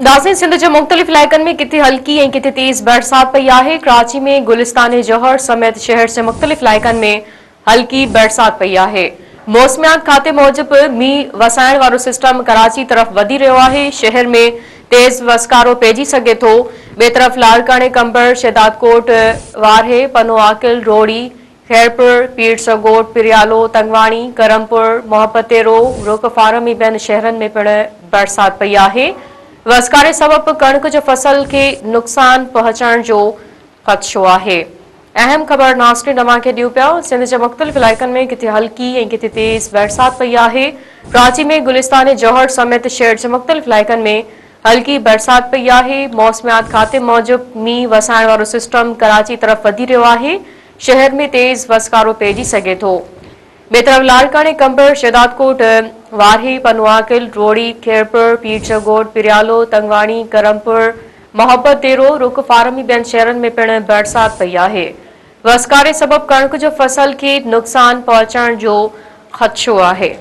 ناظرين سنڌ جي مختلف علائقن ۾ ڪٿي هلڪي ۽ ڪٿي تيز برسات پئي آهي، ڪراچي ۾ گلستان جوهر سميت شهر جي مختلف علائقن ۾ هلڪي برسات پئي آهي. موسميات کاتي موجب مينهن وسائڻ وارو سسٽم ڪراچي طرف وڌي رهيو آهي، شهر ۾ تيز وسڪارو پئجي سگهي ٿو. ٻئي طرف لاڙڪاڻي، قمبر، شهدادڪوٽ، وارهي، پنوعاقل، روهڙي، خيرپور، پيرسڳوٺ، پريالو، تنگواڻي، ڪرمپور، محبتيرو، رڪ فارم ۽ ٻين شهرن ۾ پڻ برسات پئي آهي. وسڪاري سبب ڪڻڪ جو فصل کي نقصان پهچڻ جو خدشو آهي. اهم خبر ناظرين اوهان کي ڏيون پيا سنڌ جي مختلف علائقن ۾ ڪٿي هلڪي ۽ ڪٿي تيز برسات پئي آهي. ڪراچي ۾ گلستان جوهر سميت شهر جي مختلف علائقن ۾ هلڪي برسات پئي آهي. موسميات کاتي موجب مينهن وسائڻ وارو سسٽم ڪراچي طرف وڌي رهيو آهي. شهر ۾ تيز وسڪارو پئجي سگهي ٿو. ٻئي طرف لاڙڪاڻي، قمبر، شهدادڪوٽ، وارهي، پنوعاقل، روهڙي، خيرپور، پيرجهڳوٺ، پريالو، تنگواڻي، ڪرمپور، محبت ديرو، رڪ فارم ۽ ٻين شهرن ۾ پڻ برسات پئي آهي. وسڪاري سبب ڪڻڪ جو فصل کي نقصان پهچڻ جو خدشو آهي.